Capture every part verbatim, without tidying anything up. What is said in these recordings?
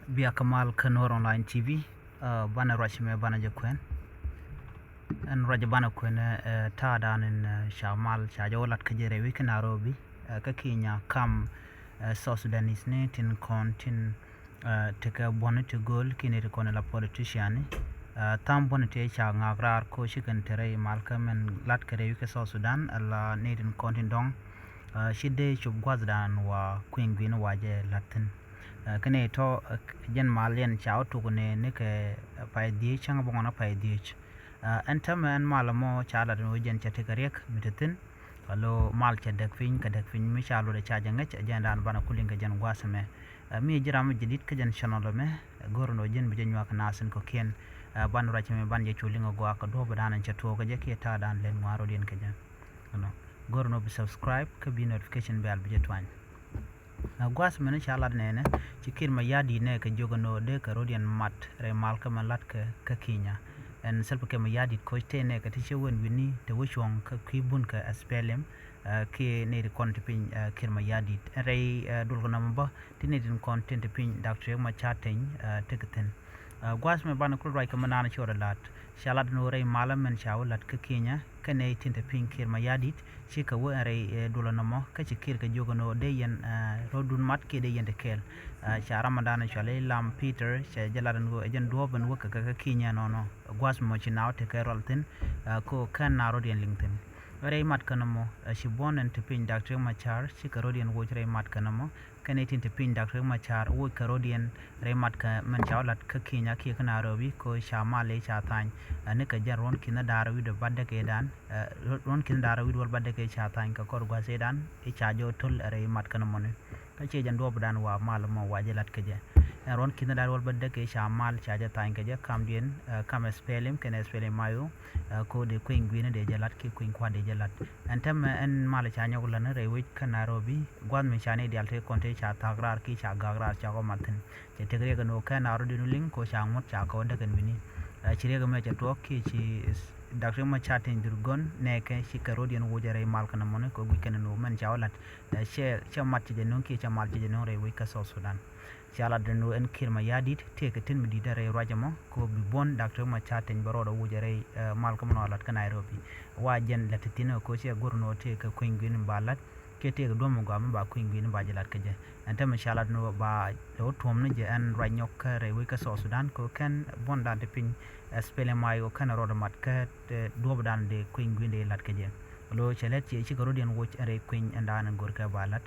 Bia kä mal kä Nuɔr Online T V. Banɛ ruac mɛ banɛ jɛ kuɛn. Ɛn ruac banɛ kuɛn ta̱a̱ dan in ca mal ca jɛ wä lat kä jɛ rɛy wi̱c kä Nairobi kä Kenya, kam South Sudanese ni tin kɔn tin tekɛ buɔ̱ni ti gööl kiɛ ni ti kɔn la politician ni. Tham buɔ̱ni ti ca ŋa̱a̱k raar ko ci kɛn te rɛy mal kä mɛn lat kä rɛy wi̱c kä South Sudan ala ni tin kɔn tin dɔ̱ŋ ci dee cop gua̱th dan wa kui̱ny gui̱n wa jɛ lat thi̱n. Kä nɛy tɔ jɛn mal yɛn ca wä tuk ni ni kɛ pay dhiec cäŋ bä ŋɔn a pay dhiec. Ɛn täämɛ ɛn mal mɔ ca lat ni wä jɛn ca tekɛ riɛk mi te thi̱n. Alo mal cɛ däk piny kɛ däk piny mi ca luɔt ca jɛ ŋäc jɛn dan banɛ ku liŋ kɛ jɛn gua̱a̱th mɛ. Mi ji̱ ram mi jɛ dit kä jɛn channel mɛ go̱r ni wä jɛn bi jɛ nyuak nath in kɔ̱kiɛn. Ban ruac mɛ ban jɛ cu liŋ a gua̱a̱k kɛ duɔ̱ɔ̱p dan in cɛ tuɔɔk kɛ jɛ kiɛ ta̱a̱ dan lɛn ŋua̱a̱r rɔ diɛn kɛ jɛ. Go̱r ni wä bi subscribe kä bi notification bell bi jɛ tuany. Gua̱a̱th mɛn ca lat nɛnɛ ci Kiir Mayardit nɛ kɛ jiök ɛn ɣöö dee kɛ rɔ̱diɛn mat rɛy mal kä mɛn lat kɛ kä Kenya. Ɛn Salva Kiir Mayardit koc tëë nɛ kɛ ti cɛ wen wi̱ni te wä cuɔ̱ŋ kä kui̱ bun kɛ S P L M kiɛ nɛy ti kɔn ti piny Kiir Mayardit ɛn rɛy duɔl kɛ nɔmɔ bä ti nɛy tin kɔn tin ti piny Doctor Riek Machar Teny tekɛ thi̱n. Gua̱a̱th mɛ banɛ kul ruac kɛ mɛ naan ci ɣɔt ɛ la̱t ca lat ni ɣöö rɛy malä mɛn ca wä la̱t kä Kenya kɛnɛ tin te piny Kiir Mayardit cikɛ wä ɛn rɛy duɔlä nɔmɔ kä ci Kiir kɛ jiök ɛn ɣöö dee yɛn rɔ̱dun mat kiɛ dee yɛn te kɛɛl. Ca ram mɛ danɛ cuali Lam Peter cɛ jɛ lat ɛn ɣöö ɛ jɛn duɔ̱ɔ̱p ɛn wä kɛ kɛ kä Kenya nɔnɔ. Gua̱a̱th mɔ ci naaw tekɛ rual thi̱n. Ko kɛn naaw rɔ̱diɛn liŋ thi̱n rɛy mat kɛ nɔmɔ ci buɔ̱n ɛn te piny Doctor Riek Machar cikɛ rɔ̱diɛn woc rɛy mat kɛ nɔmɔ. Kɛnɛ tin te piny Doctor Riek Machar woc kɛ rɔ̱diɛn rɛy mat kɛ mɛn ca wä lat kä Kenya kiɛ kä Nairobi ko ca mal i̱ ca tha̱a̱ny. Ɛn ni kɛ jɛn ruɔ̱n ki̱n da̱r wi̱cdɛ batdɛ kɛ dan ruɔ̱n ki̱n da̱r wi̱cdɛ wal batdɛ kɛ ca tha̱a̱ny kɛ kɔr gua̱th i̱ dan i̱ ca jɛ wä to̱l rɛy mat kɛ nɔmɔni. Kä ciɛ jɛn duɔ̱ɔ̱p dan wa mal mɔ wa jɛ lat kɛ jɛ. Ɛn ruɔ̱n ki̱n da̱r wal batdɛ kɛ ca mal ca jɛ tha̱a̱ny kɛ jɛ kamdiɛn kam S P L M kɛnɛ S P L M I O. Ko dee kueny gui̱n dee jɛ lat kiɛ kueny kua̱r dee jɛ lat. Ɛn täämɛ ɛn mal ca nyɔk län rɛy wec kä Nairobi gua̱th mi ca ni dial te kɔn te ca tha̱a̱k raar kiɛ ca ga̱a̱k raar ca kɔ mat thi̱n. Cɛ tek riɛk ɛn ɣöö kɛn a rɔ̱diɛn wä liŋ ko ca ŋuɔ̱t ca kɛ wä däk ɛn wi̱ni. Ci riɛk ɛmɛ cɛ tuɔɔk kiɛ ci Doctor Riek Machar Teny Dhurgon nɛɛkɛ cikɛ rɔ̱diɛn woc rɛy mal kɛn ɛmɔni kɛ guic kɛn ɛn ɣöö mɛn ca wä la̱t. Cɛ mat cɛ jɛ nöŋ kiɛ cɛ mal cɛ jɛ nöŋ rɛy wec kä South Sudan. Ca lat ɛn ɣöö ɛn Kiir Mayardit tëëkɛ tin mi di̱t rɛy ruac ɛmɔ kɛ ɣöö bi buɔ̱n Doctor Riek Machar Teny bɛ rɔɔdɛ woc rɛy mal kä mɛn ɣɔaa la̱t kä Nairobi. Wa jɛn la̱t ti thi̱n ɛ ko ciɛ go̱r ɛn ɣöö tëëkɛ kueny gui̱n ba la̱t. Kiɛ tëëkɛ duɔ̱m mi gɔaa mi ba kui̱ny gui̱n ba jɛ lat kä jɛ. Ɛn täämɛ ca lat ni ba lɛ wä tuɔ̱m ni jɛ ɛn ruac nyɔk kä rɛy wec kä South Sudan kɛ kɛn buɔ̱n dan ti piny. S P L M I O kɛn rɔɔdɛ mat kä duɔ̱ɔ̱p dan dee kui̱ny gui̱n dee lat kä jɛ. Lo cɛ lät ciɛ cikɛ rɔ̱diɛn woc ɛn rɛy kui̱ny ɛn dan ɛn go̱r kɛ ba lat.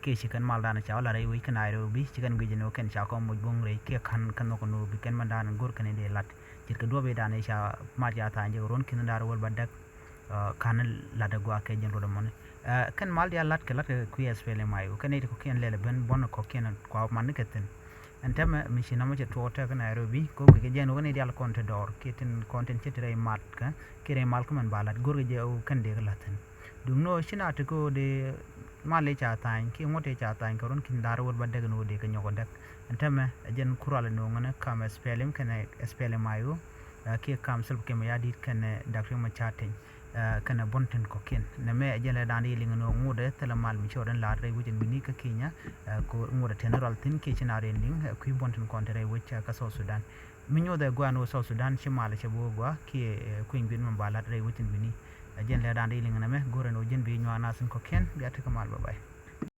Kiɛ ci kɛn mal dan ca wä lat rɛy wec kä Nairobi ci kɛn guic ɛn ɣöö kɛn ca kɔn moc bo̱ŋ rɛy kiɛ ka̱n kɛn nhɔk ɛn ɣöö bi kɛn mɛn dan ɛn go̱r kɛn dee lat. Ce̱tkɛ duɔ̱ɔ̱p i̱ dan ca mat ca tha̱a̱ny jɛ kɛ ruɔ̱n ki̱n dan wal ba däk. Ka̱n lat ɛ gua̱a̱k kɛ jɛn rɔɔdɛ mɔni. Kɛn mal diaal la̱t kɛ la̱t kɛ kui̱ S P L M I O kɛn nɛy ti kɔ̱kiɛn lɛl ɛ ben buɔ̱n kɔ̱kiɛn kua man ni kɛ thi̱n. Ɛn täämɛ mi ci nɔmɔ cɛ tuɔɔk tɛk Nairobi kɛ guic kɛ jɛn wä kɛn nɛy diaal kɔn te dɔɔr kiɛ tin kɔn tin ci te rɛy mat kä kiɛ rɛy mal kä mɛn ba la̱t go̱rkɛ jɛ wä kɛn dee kɛ la̱t thi̱n. Duŋni ɣöö ci na te kɛ ɣöö dee mal i̱ ca tha̱a̱ny kiɛ ŋuɔ̱t i̱ ca tha̱a̱ny kɛ ruɔ̱n ki̱n da̱r wäl ba däk ni ɣöö dee kɛ nyɔk ɛ däk. Ɛn täämɛ ɛ jɛn kural ɛ no̱o̱ŋ ɛn kam S P L M kɛnɛ S P L M I O. Kiɛ kam Salva Kiir Mayardit kɛnɛ Doctor Riek Machar Teny. Kɛnɛ buɔ̱n tin kɔ̱kiɛn nɛmɛ ɛ jɛn lɛ da̱a̱n di liŋ ni ŋuudɛ thilɛ mal mi ci ɣɔt in la̱r rɛy wec in wi̱ni kä Kenya. Ko ŋuudɛ tɛn rɔal thi̱n kiɛ ci na rɛy liŋ kui̱ buɔ̱n tin kɔn te rɛy wec kä South Sudan. Mi nyuɔth ɛ gua̱a̱n wä South Sudan ci mal cɛ bo̱o̱ gua̱a̱ kiɛ kui̱ny gui̱n mɛ ba la̱t rɛy wec in wi̱ni. Ɛ jɛn lɛ da̱a̱n di liŋ nɛmɛ go̱rɛ ni wä jɛn bi nyuak nath in kɔ̱kiɛn bia tekɛ mal bye bye.